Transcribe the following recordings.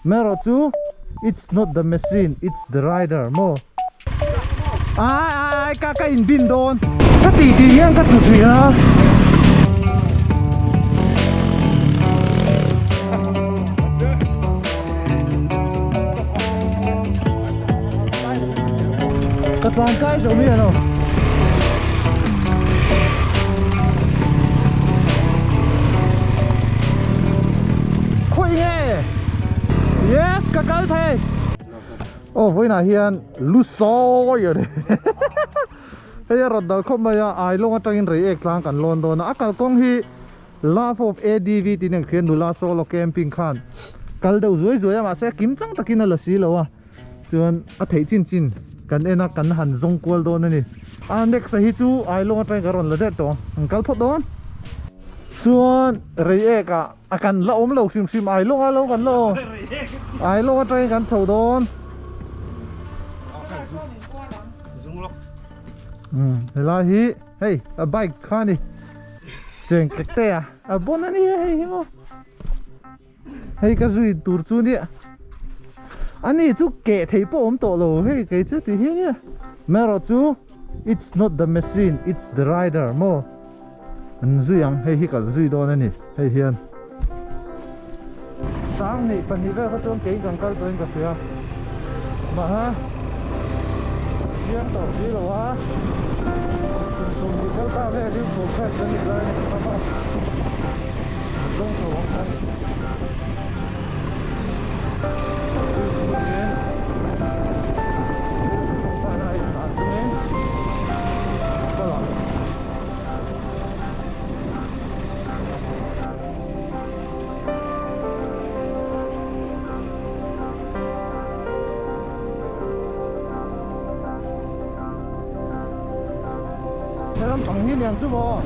Marawh chu it's not the machine it's the rider maw. Ai ai ai ka ka in bin dawn. Ka tih tih hian ka tlu thin a. Ka tlan kai zo mi ano. Khawi nge? Yes, ka kal thei. Aw vawiinah hian lu sawi a ni. Hei a rawn dal khawp mai a, Ailawng atangin Reiek tlang kan lawn dawn a. A kalkawng hi Love of ADV tih ang khian nula solo camping khan kal deuh zuai zuai a, mahse kim chang takin a la si lo a. Chuan a theih chin chin kan en a, kan han zawng kual dawn a ni. A next a hi chu Ailawng atangin kan rawn la der tawh ang, kan kal phawt dawn. Chuan Reiek ah a kan la awm lo hrim hrim Ailawng ah lo kan la awm. Ailawng atangin kan chho dawn. Umm helai hi hei a bike kha a ni cheng kek te a a bon a ni e hei hi maw. Hei ka zui tur chu nia ani chu keh thei pawh awm tawh lo hei kei chu ti hi nia marawh chu it's not the machine it's the rider maw an zui ang hei hi kal zui dawn a ni hei hian sang hnih pahnih vel kha chuan kei kan kal tawhin ka hria maha chiang tawh si lo a kum sawmhnih kal ta vel hi full fresh a nih lai a ni khawp a. Helam pang hi niang chu maw?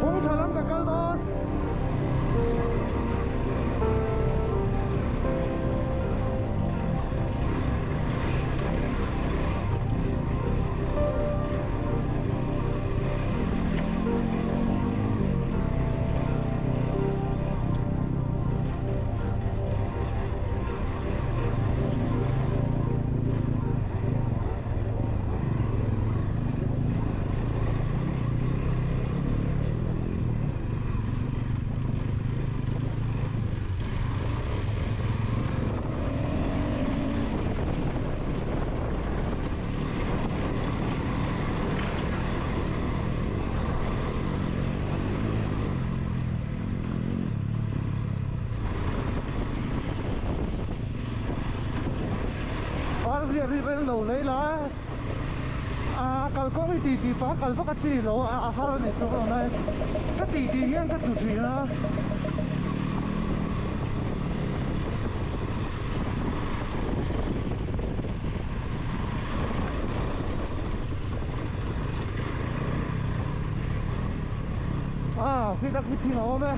Kawng tha lam ka kal dawn. Parzial hi rel lo lei la a kalkawng hi tih tih pah a kal vak a chi lo a a har a ni chu a nai ka tih tih hian ka tlu thin a. A khi tak khi thing a awm e.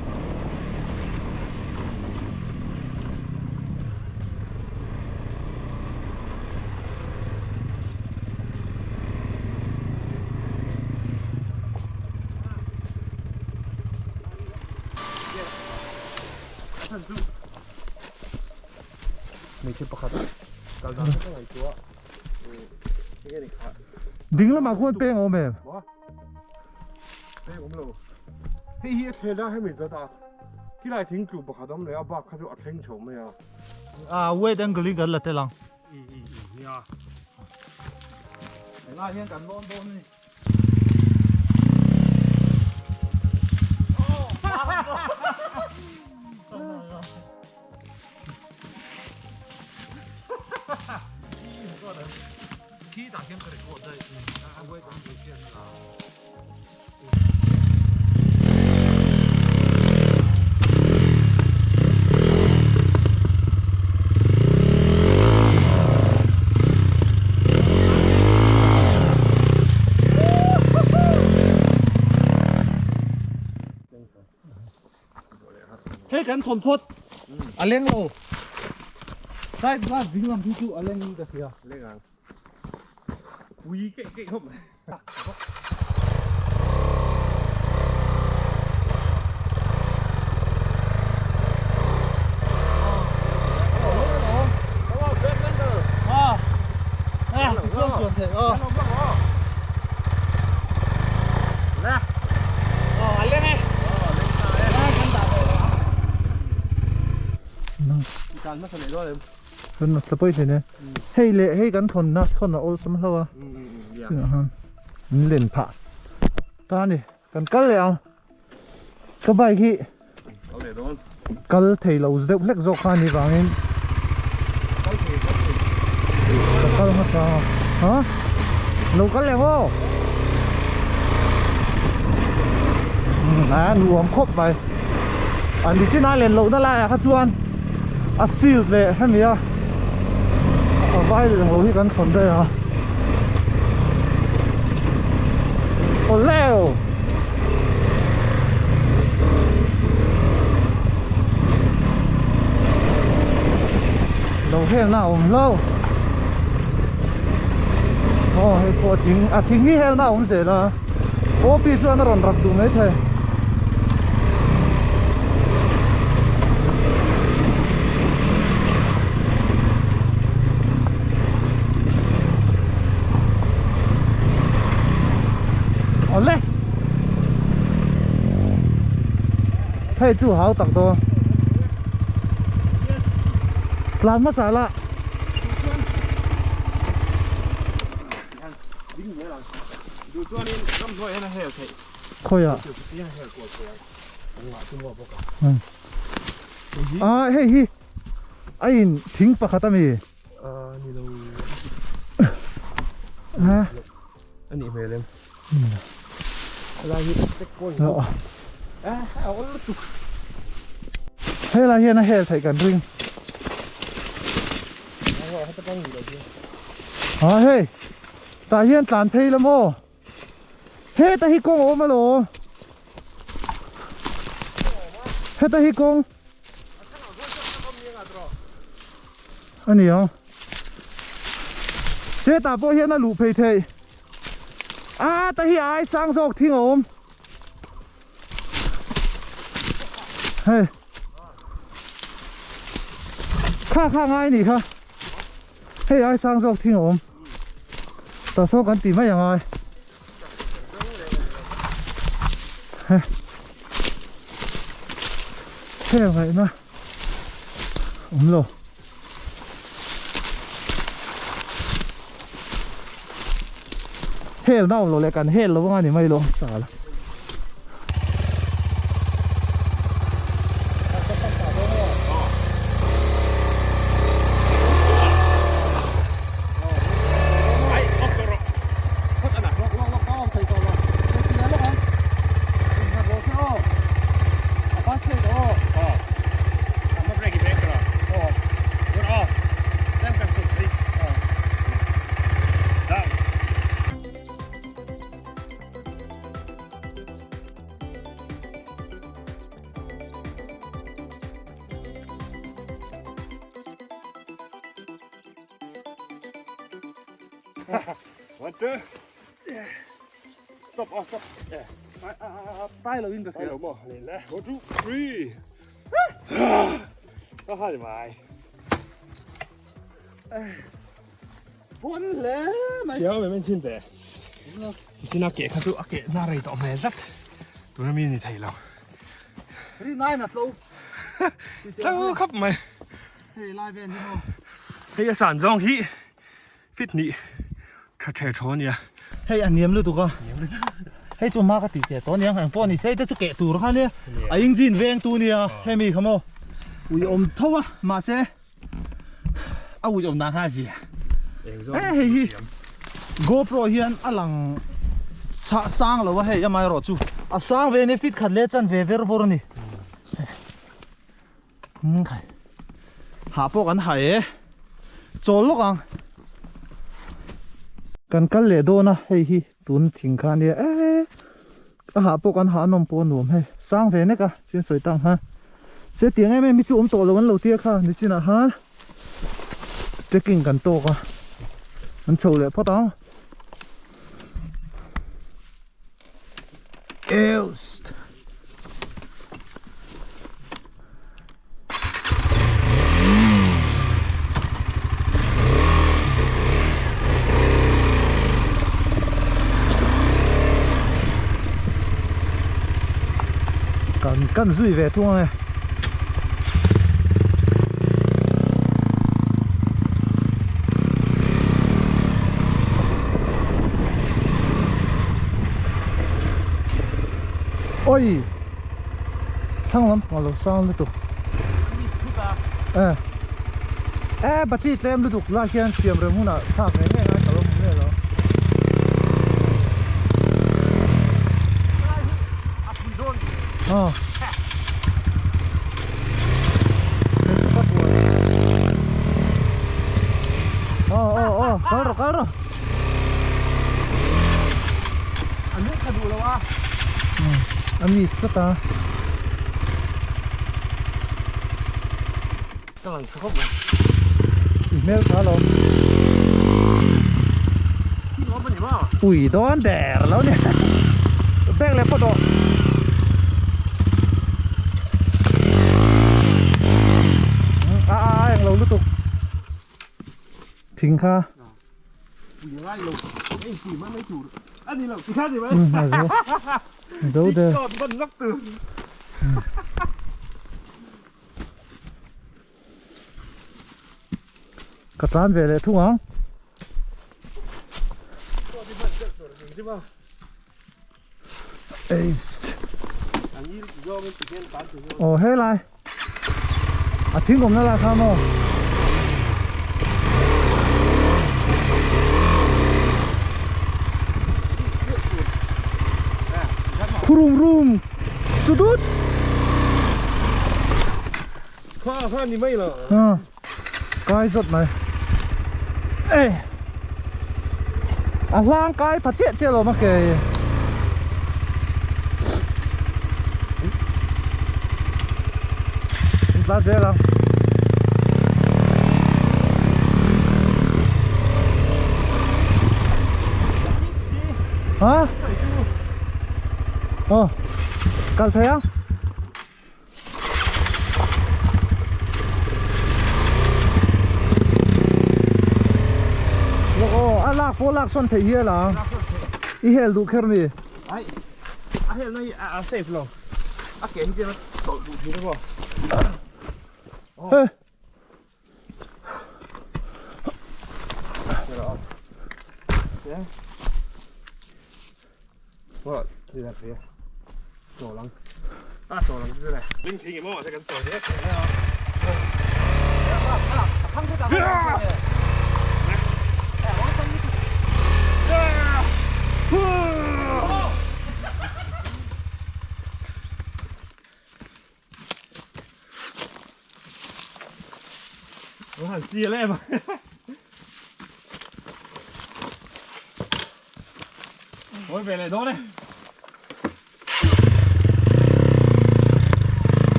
Hmeichhe pakhat kal dan ka ngaihtuah enge ni kha Ding lamah khuan peng a awm em? Peng awm lo. Hei hi a thlen a hemi dawt a khilai thingtlu pakhat awm leh a bak kha chu a thleng chho mai a. A wide angle in kan la tel ang. Ya. Helai hian kan lawn dawn a ni. Hei kan thawn phawt a leng lo side glass ding lam hi chu a leng in ka hria. Leng ang. Ui keih keih khawp mai. Hei leh hei kan thawnna thawn a awlsam hlauh a chungah khan min len phah ta a ni kan kal leh ang ka bike hi kal thei lo deuh hlek zawk kha a nih vangin ka kal hmasa a ha lo kal leh maw a nuam khawp mai a ni chin a len lohna laiah kha chuan a field leh hemi a a vai leh ho hi kan thawn daih a awleu lo helna a awm hlo aw hei pawh a thing a thing hi helna a awm zel a OP chuan a rawn rak duh maithei. Awle Hei chu hau tak dawn Tlan hmasa la Khawiah Ah hei hi a in thing pakhat a mi ha ani hmel em helai hi checkpoint a awl lutuk helai hian a hel theih kan ring ha hei tah hian tlan phei la maw heta hi kawng a awm alawm heta hi kawng a ni ang hetah pawh hian a luh phei theih a ta hi a ai sang zawk thing a awm hei kha kha ngai nih kha hei ai sang zawk thing a awm tah sawn kan tih mai angai he heng ngaihna awm lo hel na awm lo leh kan hel lo anga ni mai lo sal. One, two. Stop, oh, stop. Yeah. Tai lo in ka Tai lo maw? Le le. One, two, three. Ka ha mai. Pawn hle mai. Chiang mai men chin te. Chin a ke kha chu a ke na rei tawh hmel zat. Tuna mi ni thei lo. Ri nai na tlo. Tlo khap mai. Hei lai vel hi maw. Hei a san zawng hi. Fit hnih tha the thaw ania. Hei a hniam lutuk a. Hei chu hma ka tih teh tawh aniang eng pawh ni se hei te chu keh tur kha ania a engine veng tu nia hemi kha maw ui awm tho a mahse a ui awm dan kha a zia e hei hi GoPro hian a lang chhah sang lo a hei amaherawh chu a sang ve ania fit khat leh chan ve ver vawr a ni. Hah pawh kan ha e chawl lawk ang kan kal leh dawn a hei hi tun thing kha ania e a hah pawh kan ha a nawm pawh a nuam hei sang ve nek a chin sawi tang khan se tiang em em hi chu awm tawh lo an lo tia kha nichinah khan trekking kan tawk a an chho leh phawt ang. Eust. Kan kan zui ve thung ang e. Oi thlang lam pang lo sang lutuk e e battery tlem lutuk lai hian siam rem hunah thlak ngei ngei ngai ka lo hmu ngei lo aw. Ờ ờ ờ, kal rawh kal rawh. A lung kha duh lo a. A miss tlat a. Ka lang tha khawp mai. I hmel tha lo. Ui dawn der lo ni. Bag leh pawh dawh. A a a englo lutuk. Thing kha. Pui ngai lo. Ei pui mai mai tur. A ni lo ti kha ni mai. A zo. Zo der. Ban lak tur. Ka tlan ve leh thung ang. Aw helai a thing awmna lai kha maw. Khurum rum sudut. Kha kha ni mai lo. Ha. Kai zawt mai. Ê. A hlang kai pha chiah chiah lo ma ke. Ta zel ang. Ha? Ờ. Kal thei ang. Lawk aw, a lak pawh lak sawn theih hial ang. I hel duh kher mi. Ai, a hel na hi a safe lo. A ke hi chuan a tawlh duh thin a maw. He.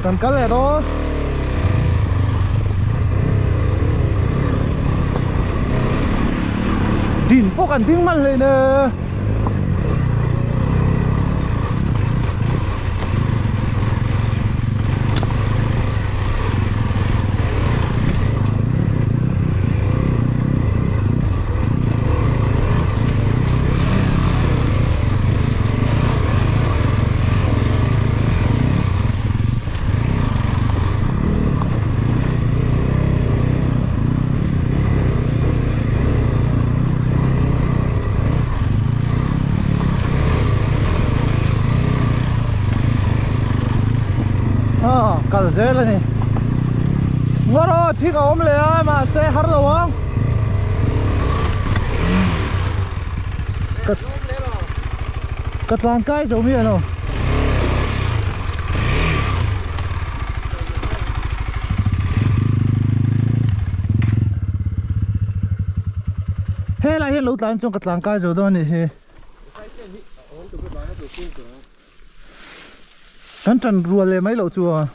Kan kal leh dawn. Din pawh kan ding man hlei ne. kal zel a ni. Ngawr aw thing a awm leh a mahse har lo ang. Ka ka tlan kai zo mi ano. Helai hian lo tlan chuan ka tlan kai zo dawn a nih hi. Kan tan rual leh mai loh chu a.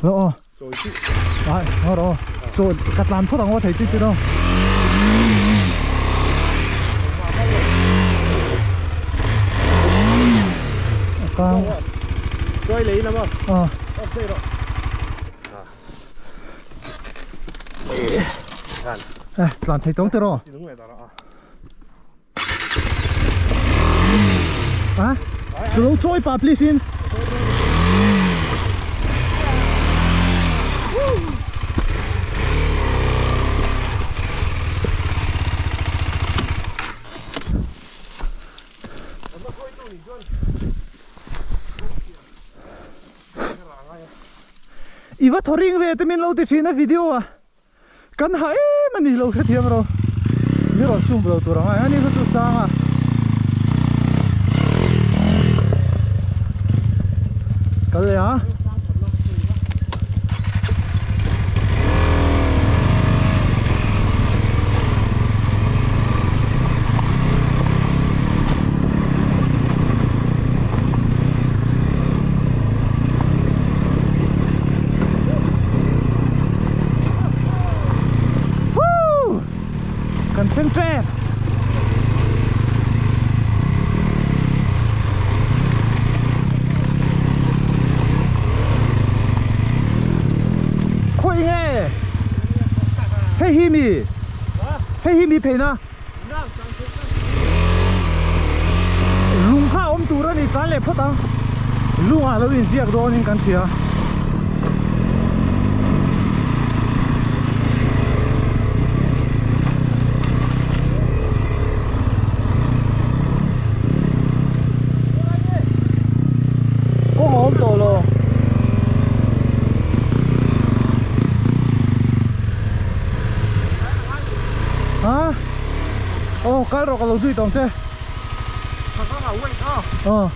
Lo aw. Ai, ngawr aw. Chaw ka tlan phawt ang aw thei chi chi daw. Kang. Chawi lei lam a. Ờ. Eh, tlan thei tawng tiraw? A? Chu lo chawi pah please in. I va thaw ring ve te min lo ti thin a video a kan ha em a ni lo hrethiam rawh mi rawn sum lo tur ang a ni kha chu sang a. Kal leh a. Woo! Kan thleng tep. Khawi nge? Hei hi mi? Hei hi mi pheina? Lung kha awm tur a ni tlan leh phawt ang. Lungah lo inziak dawnin kan hria. Kawng a awm tawh lo. Ha? Aw kal rawh ka lo zui tawng che. Aw.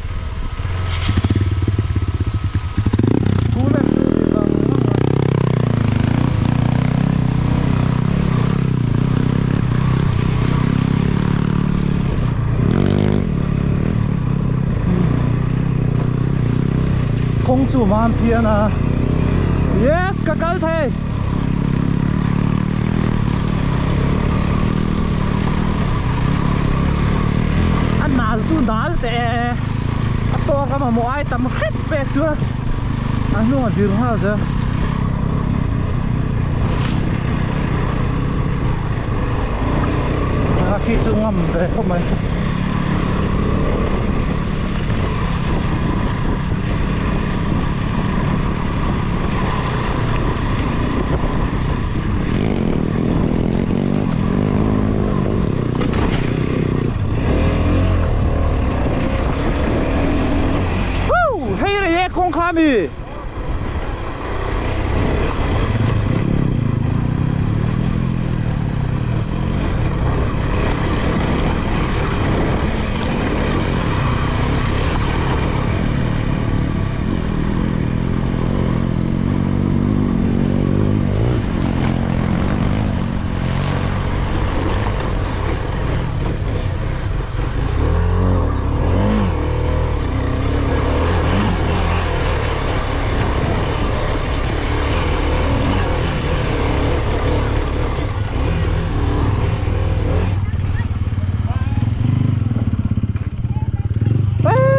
Kawng chu mam phian a. Yes ka kal thei. A nal chu nal teh a tawk a mamawh ai tam hret pek chu a hnung a zir nghal zel. A khi chu ngam ve khawp mai. Hei rei e kawng kha mi.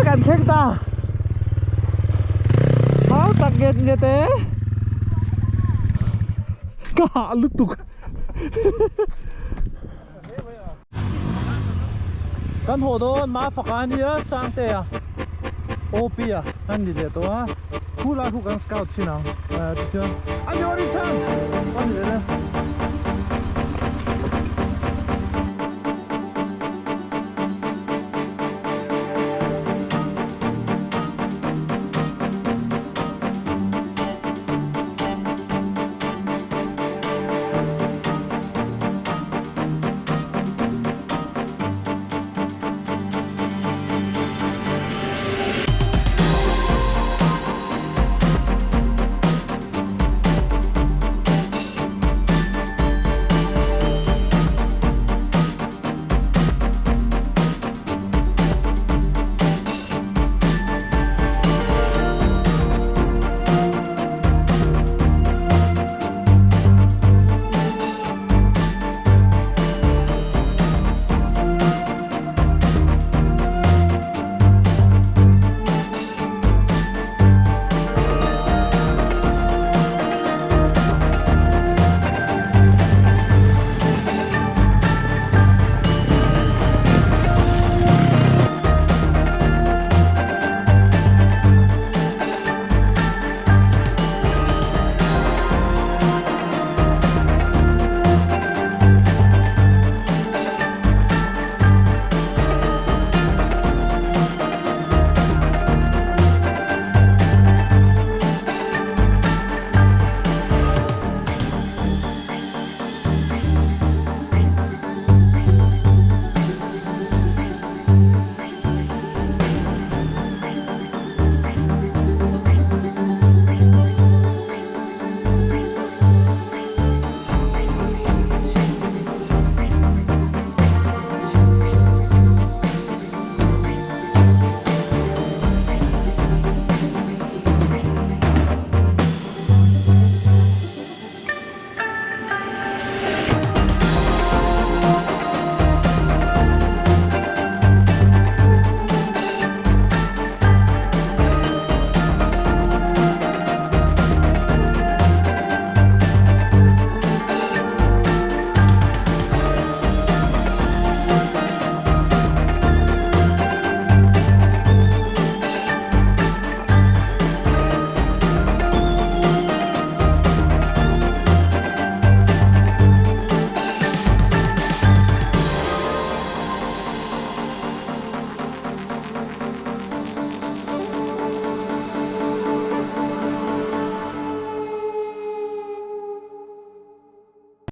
Kan thleng ta. Hau tak nget nget e. Ka hah lutuk. Kan haw dawn ma faka ania Sangtea OP a an ni leh tawh a khu lai khu kan scout chin ang tichuan a ni awrin chhan a ni leh.